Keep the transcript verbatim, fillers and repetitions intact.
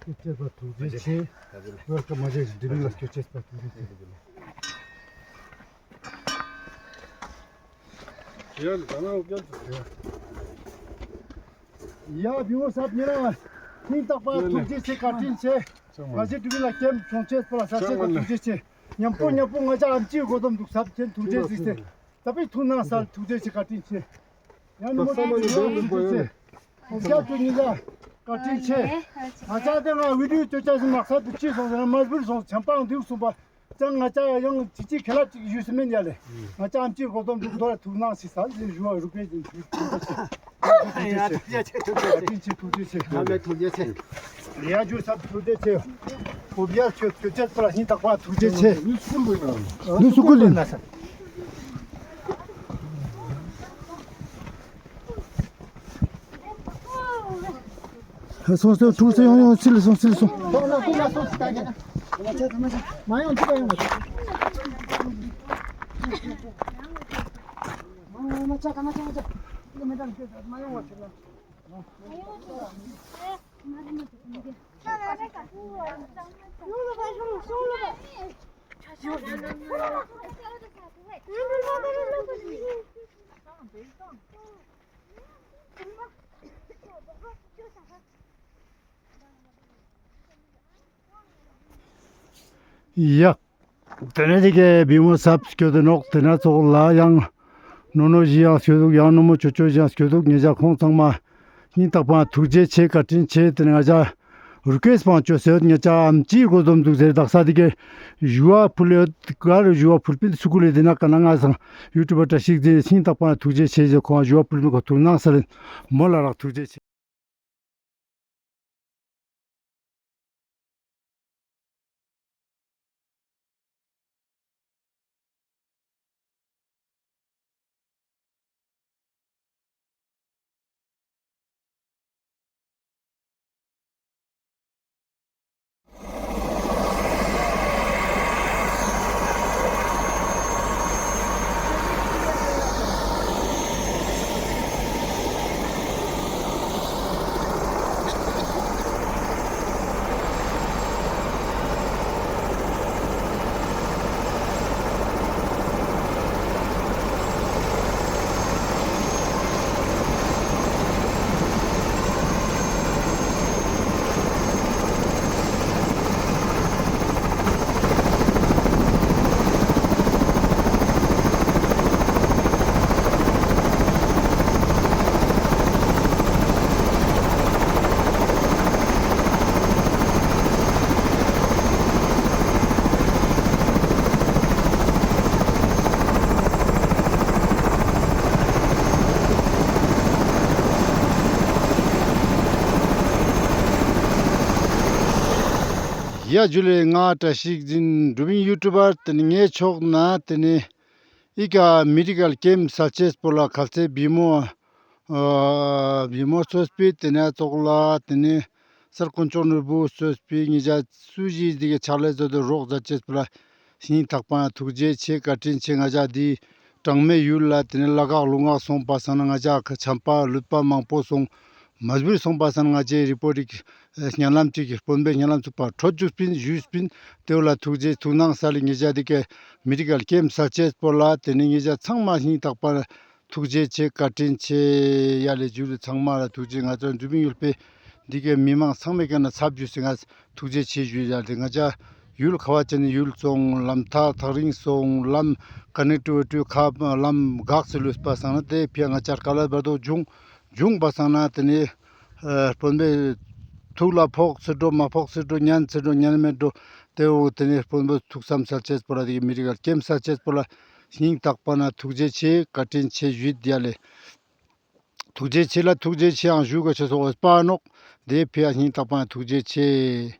སྐྱོད་ཅེས་པ་ཐུགས་རྗེ་ཆེ། ཝེལ་ཀམ། མ་ཇེ་འགྲུལ་པ་ལ་སྐྱོད་ཅེས་པ་ཐུགས་རྗེ་ཆེ། ཡ་བི་མོ་སབ་ཉེ་རང་སྙིང་ཐག་པ་ཐུགས་རྗེ་ཆེ། བཀའ་དྲིན་ཆེ། ང་ཚོའི་འགྲུལ་པ་ལ་ཀེམ་སྲུང་ཅེས་པ་ལ་ས་ཆེ་ཐུགས་རྗེ་ཆེ། མཉམ་པོ་མཉམ་པོ་ང་ཅག་ཨམ་ཅི་གོ་དོམ་དུག་སབ་ཆེན་ཐུགས་རྗེ་ཆེ། ད་པི་ཐུགས་སྣང་སལ། ཐུགས་རྗེ་ཆེ། བཀའ་དྲིན་ཆེ། ཡང་ནི་མོ་ཐུགས་རྗེ་ཆེ། ཨོ་ཀྱ་ཏུ་ཉི་ཟ་བཀའ་དྲིན་ཆེ། ང་ཅག་དེ་ང་བི་ཌིའོ་ཅོ་ཅེས་སི་མག་ས་དུ་ཅི་སོང་ཟེར་ན་མ་བུར་སོང་ཆམ་པ་འདུག་སོང་པ། ཅང་ང་ཅག་ཡང་ཅི་ཅི་ཁེ་ལ་ཅིག་ཞུས་སི་མེན་ཡ་ལེ། ང་ཅག་ཨམ་ཅི་གོ་དོམ་དུག་དོ་ར་ཐུགས་སྣང་སི་སལ་ཟེར་ཞུ་བ་རུ་པེ་ཟིན་ཞུ། བཀའ་དྲིན་ཆེ། ཐུགས་རྗེ་ཆེ། ཨ་མེ་ཐུགས་རྗེ་ཆེ། ཡ་ཇུ་སབ་ཐུགས་རྗེ་ཆེ། ཨོ་བི་ཡ་ཁྱོད་ཁྱོད་ཅེས་པ་ལ་སྙིང་ཐག་པ་ཐུགས་རྗེ་ཆེ། ནུ་སུ་ཀུ་ལིན། སོང་སོང་ཐུགས་སེ་ཡོང་ཡོང་སི་ལི་སོང་སི་ལི་སོང་། ཡ། དེ་ནས་དེ་གའི་བི་མོ་སབ་སྐྱོད་དེ་ནོག། དེ་ནས་ཙོགས་ལ་ཡང་ནོ་ནོ་ཞིག་ཡང་སྐྱོད་དུག། ཡང་ནོ་མོ་ཅོ་ཅོ་ཞིག་ཡང་སྐྱོད་དུག། ཉེ་ཞ་ཁོང་ཚང་མ་སྙིང་ཐག་པ་ཐུགས་རྗེ་ཆེ། བཀའ་དྲིན་ཆེ། དེ་ནས་ང་ཅག་རུ་ཀེས་པང་ཅོས་ཡོད། ཉེ་ཅག་ཨམ་ཅི་གོ་དོམ་དུག་ཟེར་དག་ས་དེ་གའི་ཞུ་བ་ཕུལ་ཡོད། ག་རུ་ཞུ་བ་ཕུལ་པིན་སུ་ཀུ་ལི་དེ་ན་ཀ་ན་ང་སང་ཡུ་ཊུབ་བྲ་ཤིག་ཟེར་སྙིང་ཐག་པ་ཐུགས་རྗེ་ཆེ་ཟེར། ཁོང་ཞུ་བ་ཕུལ་པིན་ཁོ་ཐུགས་སྣང་སལ་ལེན། མོ་ལ་རག་ཐུགས་རྗེ་ཆེ། ཡ་ཇུ་ལེ། ང་བཀྲ་ཤིས་འཛིན་འབྲུག་མི་ཡུ་ཊུབ་པར། དེ་ནི་ངའི་ཕྱོགས་ནས་དེ་ནི་ཨི་ཀ་མེ་ཌི་ཀལ་ཀེམ་སལ་ཅེས་པོ་ལ་ཁ་ཚེ་བི་མོ་ཨ་བི་མོ་གཙོས་པའི་དེ་ནས་ཙོགས་ལ་དེ་ནི་སར་དཀོན་མཆོག་ནོར་བུ་གཙོས་པའི་ཉེ་ཞ་སུ་ཞིག་དེ་གའི་ཕྱག་ལས་མཛད་དེ་རོགས་མཛད་ཅེས་པོ་ལ་སྙིང་ཐག་པ་ཐུགས་རྗེ་ཆེ། བཀའ་དྲིན་ཆེ། ང་ཅག་དེ་གྲངས་མེད་ཡུལ་ལ་དེ་ནས་ལ་དྭགས་ལུང་ནག་སོང་པ་སང་ན་ང་ཅག་ཆམ་པ་ལུད་པ་མང་པོ་སོང་། མ་བུར་སོང་པ་སང་ན་ང་ཅག་རི་པོར་ཊི་ཉན་ལམ་ཅིག་དཔོན་པོའི་ཉན་ལམ་ཚུགས་པ་འཕྲོད་བཅུག་པིན་ཞུས་པིན། དེ་བོ་ལ་ཐུགས་རྗེ་ཐུགས་སྣང་སལ་ལེ། ཉེ་ཞ་དེ་གའི་མེ་ཌི་ཀལ་ཀེམ་སལ་ཅེས་པོ་ལ་དེ་ནི་ཉེ་ཞ་ཚང་མ་སྙིང་ཐག་པ་ཐུགས་རྗེ་ཆེ། བཀའ་དྲིན་ཆེ། ཡ་ལེ་ཇུ་ལེ། ཚང་མ་ལ་ཐུགས་རྗེ། ང་ཚོ་འབྲུག་མི་ཡུལ་པའི་འདི་གའི་མི་མང་ཚང་མའི་ཀ་ནས་ཚབ་ཞུས་སེ་ང་ཐུགས་རྗེ་ཆེ་ཞུས། ཡ་ལེ་ང་ཅག་ཡུལ་ཁ་བ་ཅན་ནི་ཡུལ་སོང་ལམ་ཐག་ཐག་རིང་སོང་ལམ་ཀ་ནེག་ཊི་བི་ཊི་ཁ་ལམ་འགག་སེ་ལུས་པ་སང་ན་དེ་ཕི་ཡ་ང་ཅག་དཀའ་ལས་བར་དོ་བྱུང་བྱུང་པ་སང་ན་དེ་ནི་ཨ་དཔོན་པོའི་ཐུགས་ལ་ཕོག་སེ་འགྲོ་མ་ཕོག་སེ་འགྲོ་ཉན་སེ་འགྲོ་ཉན་མེད་འགྲོ། དེ་བོ་དེ་ནི་དཔོན་པོ་ཐུགས་བསམ་སལ་ཅེས་པོ་ལ་དེ་གའི་མེ་ཌི་ཀལ་ཀེམ་སལ་ཅེས་པོ་ལ་སྙིང་ཐག་པ་ནས་ཐུགས་རྗེ་ཆེ། བཀའ་དྲིན་ཆེ་ཞུས། ཡ་ལེ། ཐུགས་རྗེ་ཆེ་ལ་ཐུགས་རྗེ་ཆེ་ཡང་ཞུ་ག་ཆེ་སོགས་པ་ནོག། དེ་ཕི་ཡ་སྙིང་ཐག་པ་ནས་ཐུགས་རྗེ་ཆེ།